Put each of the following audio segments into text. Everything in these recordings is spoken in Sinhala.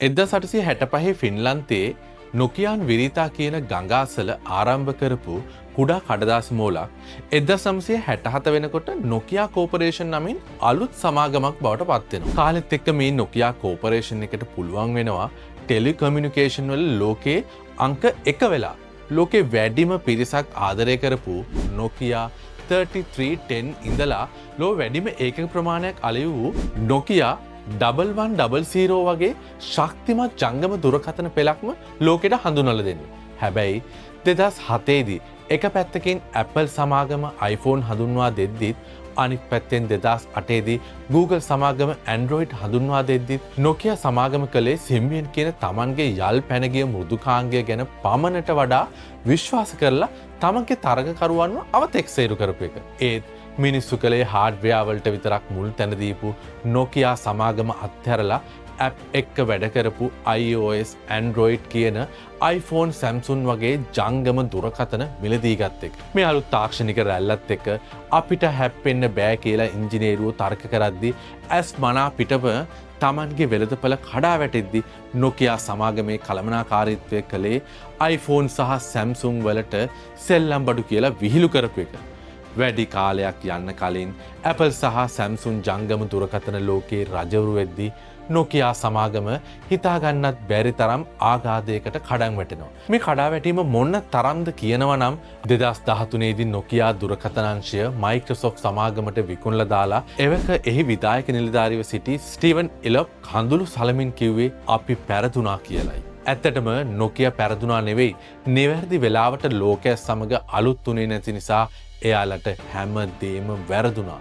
1865 ෆින්ලන්තයේ නොකියාන් විරිතා කියන ගඟ අසල ආරම්භ කරපු කුඩා කඩදාසි මෝලක් 1967 වෙනකොට නොකියා කෝපරේෂන් නමින් අලුත් සමාගමක් බවට පත් වෙනවා. කාලෙත් එක්ක මේ නොකියා කෝපරේෂන් එකට පුළුවන් වෙනවා ටෙලිකමියුනිකේෂන් වල ලෝකේ අංක 1 වෙලා ලෝකේ වැඩිම පිරිසක් ආදරය කරපු නොකියා 3310 ඉඳලා ලෝ වැඩිම ඒකක ප්‍රමාණයක් අලෙවි වූ නොකියා 1100 වගේ ශක්තිමත් ජංගම දුරකථන පෙළක්ම ලෝකෙට හඳුන්වලා දෙන්න. හැබැයි 2007දී එක පැත්තකින් Apple සමාගම iPhone හඳුන්වා දෙද්දිත්, අනිත් පැත්තෙන් 2008දී Google සමාගම Android හඳුන්වා දෙද්දිත්, Nokia සමාගම කළේ Symbian කියන තමන්ගේ යල් පැනගිය මෘදුකාංගය ගැන පමණට වඩා විශ්වාස කරලා තමන්ගේ තරගකරුවන්ව අවතෙක්සේරු කරපු එක. ඒත් මිනිස්සු කළේ හાર્ඩ්වෙයාර් වලට විතරක් මුල් තැන දීපු Nokia සමාගම අත්හැරලා ඇප් එක්ක වැඩ කරපු iOS, Android කියන iPhone, Samsung වගේ ජංගම දුරකථන මිලදී ගත්ත එක. මේ අලුත් තාක්ෂණික රැල්ලත් එක්ක අපිට හැප්පෙන්න බෑ කියලා ඉංජිනේරුවෝ තර්ක කරද්දි, ඇස් මනා පිටම තමන්ගේ වෙළඳපළ කඩා වැටෙද්දි, Nokia සමාගමේ කළමනාකාරීත්වය කළේ iPhone සහ Samsung වලට සෙල්ලම් බඩු කියලා විහිළු කරපු එක. වැඩි කාලයක් යන්න කලින් Apple සහ Samsung ජංගම දුරකථන ලෝකේ රජවරු වෙද්දී, නොකියා සමාගම හිතාගන්නත් බැරි තරම් ආගාධයකට කඩන් වැටෙනවා. මේ කඩා වැටීම මොන තරම්ද කියනවා නම්, 2013 දී නොකියා දුරකථන අංශය මයික්‍රොසොෆ්ට් සමාගමට විකුණලා දාලා, එවක එහි විධායක නිලධාරීව සිටි ස්ටීවන් එලොප් කඳුළු සලමින් කිව්වේ අපි පැරදුනා කියලයි. ඇත්තටම නොකිය පැරදුනා නෙවෙයි, නිවැරදි වෙලාවට ලෝකය සමග අලුත් වුණේ නැති නිසා එයාලට හැම දේම වැරදුනා.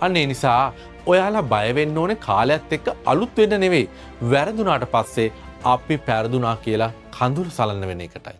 අන්න ඒ නිසා ඔයාලා බය වෙන්න ඕනේ කාලයත් එක්ක අලුත් වෙන්න නෙවෙයි, වැරදුනාට පස්සේ අපි පැරදුනා කියලා කඳුළු සලන්න වෙන එකටයි.